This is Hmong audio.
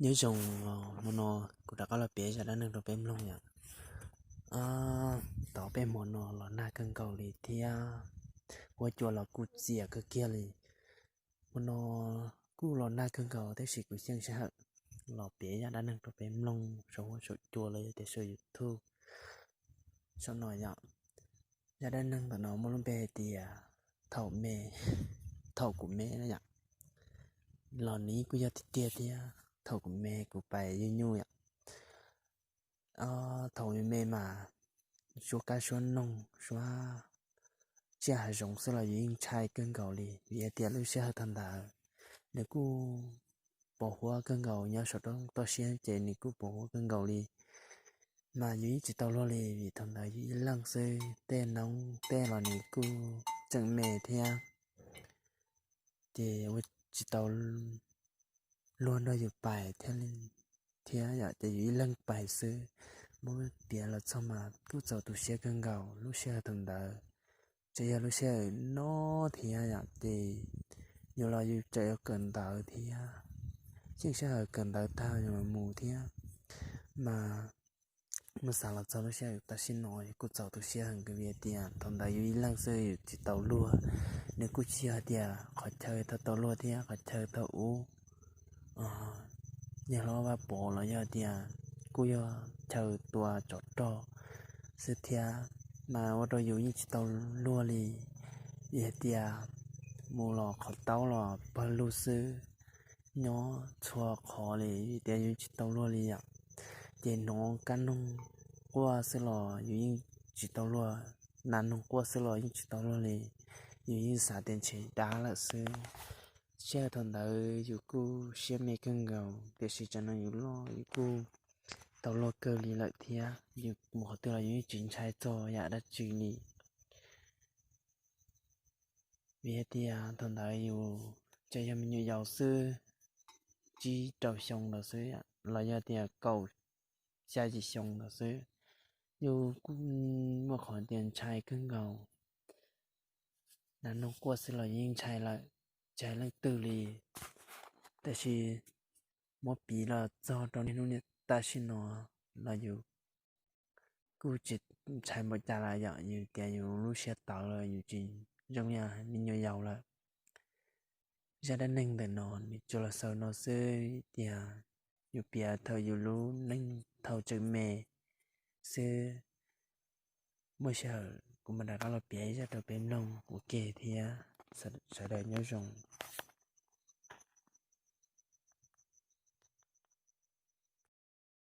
Nyob zoo, hmo no kuv rov qab los piav zaj dab neeg rau peb mloog yom. Tau peb hmo no los nag kawg nkaus li thiab, huab cua los kuj txias kawg kiag li. Hmo no kuj los nag kawg nkaus tab sis kuv xyeej sij hawm los piav zaj dab neeg rau peb mloog saum huab saum cua los yog tias saum YouTube saum no yom. Zaj dab neeg ntawm no muaj lub npe hais tias thaum me, thaum kuv me yom. Los nws kuj yog tiag tiag thiab, thaum kuv me kuv pais yug nyuj yom. Thaum me me mas suab kab suab noog, suab tsiaj hav zoov xwb los yus yeej ntshai kawg nkaus li, vim hais tias lub sij hawm thaum ntawd nws kuj pos huab kawg nkaus, nyob saum roob toj siab ces nws kuj pos huab kawg nkaus li. Mas yus yeej tsis tau luag li vim thaum ntawd yus ib leeg xwb, tej noob tej los nws kuj tseem me thiab, ces ua tsis tau luag nrog yus pais thiab, thiab yom, ces yus ib leeg pais xwb. Muab piav los txog mas kuj txaus tu siab kawg nkaus lub sij hawm thaum ntawd. Tseem yog lub sij hawm no thiab yom, ces yus los yus tseem yuav kawm ntawv thiab, xyeej sij hawm kawm ntawv tag yus mam mus thiab. Mas mus xav los txog lub sij hawm tam sim no yus kuj txaus tu siab heev vim tias thaum ntawd yus ib leeg xwb yus tsis tau luag. Nws kuj tsis yog tias qhov chaw thaum tau luag thiab qhov chaw thaum ub yog hlob Vaj Pov los yog tias kuj yog chaw tua tsov rog xwb thiab, mas ua rau yus yeej tsis tau luag li. Vim hais tias mus los qhov taub los pawg lug xwb, nyob txhua qhov li vim tias yus tsis tau luag li yom. Ces hnov kab noog quaj xwb los yus yeej tsis tau luag, nas noog quaj xwb los yeej tsis tau luag li. Yus yeej xav tias ntshe dab lawm xwb. Sij hawm thaum ntawd yus kuj siab me kawg nkaus, tiam sis tsam no yus loj yus kuj tau luag kawg li lawm thiab, yus mus qhov twg los yus yeej tsis ntshai txog yam dab tsi li. Vim hais tias thaum ntawd yus tseem yog me nyuam yaus xwb, tsib rau xyoo ntawd xwb los yog tias kaum xya yim xyoo ntawd xwb, yus kuj muaj qhov tias ntshai kawg nkaus. Nas noog quaj xwb los yeej ntshai lawm, tsis hais leej twg li. Tab sis muab piv los txog rau niaj hnub niam tam sim no los yus kuj tsis ntshai npaum cas lawm yom, yus tias yus lub siab tawv lawm, yus tsis zoo li me nyuam yaus lawm. Zaj dab neeg ntawm no nws tsuas los xaus no xwb tias yus piav thaum yus lub neej thaum tseem me xwb. Muaj sij hawm kuv mam rov qab los piav ib zaj rau peb mloog ua ke thiab. Sawv daws nyob zoo.